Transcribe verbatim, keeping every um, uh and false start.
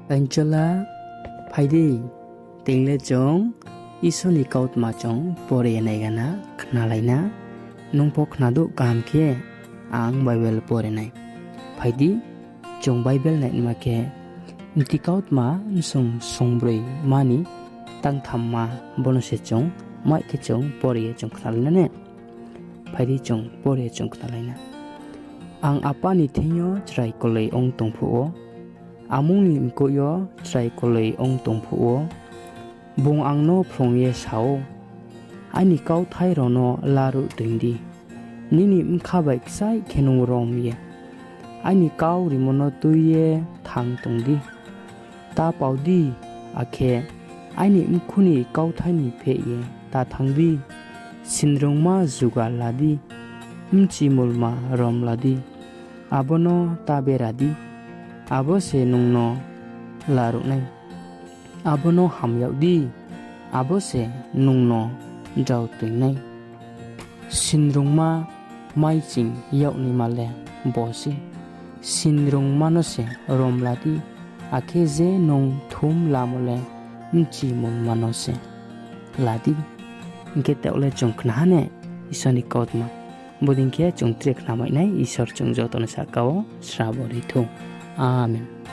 Kainchola, phai di, tini le chung Isor ni kautma chung pore ye nai gana, khnalai na. Nung pho khnadouh kaham khe, ang Bible pore nai. Phai di, chung Bible naima khe, Mti kautma bsong songbroi ma ni tangthamma, bo no se chung maih khe chung pore ye chung khnalai na ne. Phai di, chung pore ye chung khnalai na. Ang Apa ni thing yo chrai koloi ong tong phuh wo, amung ni mkoih yo chrai koloi ong tong phuh wo, bung ang no phrung ye sa ou, Aini kauthai rao no laruh toing di, nini bkha bai kchaih khe nung rom ye aini kau rimo no tui ye thang tong di. Ta pau di, akhe aini mkhu ni kauthai ni pheh ye ta thanng di. Sinrungma juga la di, bchimulma rom la di, abo no ta bera di, abo se nung no laruh nai. Abo no ham yag di, abo se nung no drao toing nai. Sinrungma maiching yag naima le bo sei, sinrungma no se rom la di, akhe je nung thum lamo le bchimulma no se la di. Hing khe taoh le chung khna ha ne Isor ni kautma. Bodei khe chung tre khnamai nai, Isor chung joto ni sahka wo srabo ri thou. Amen.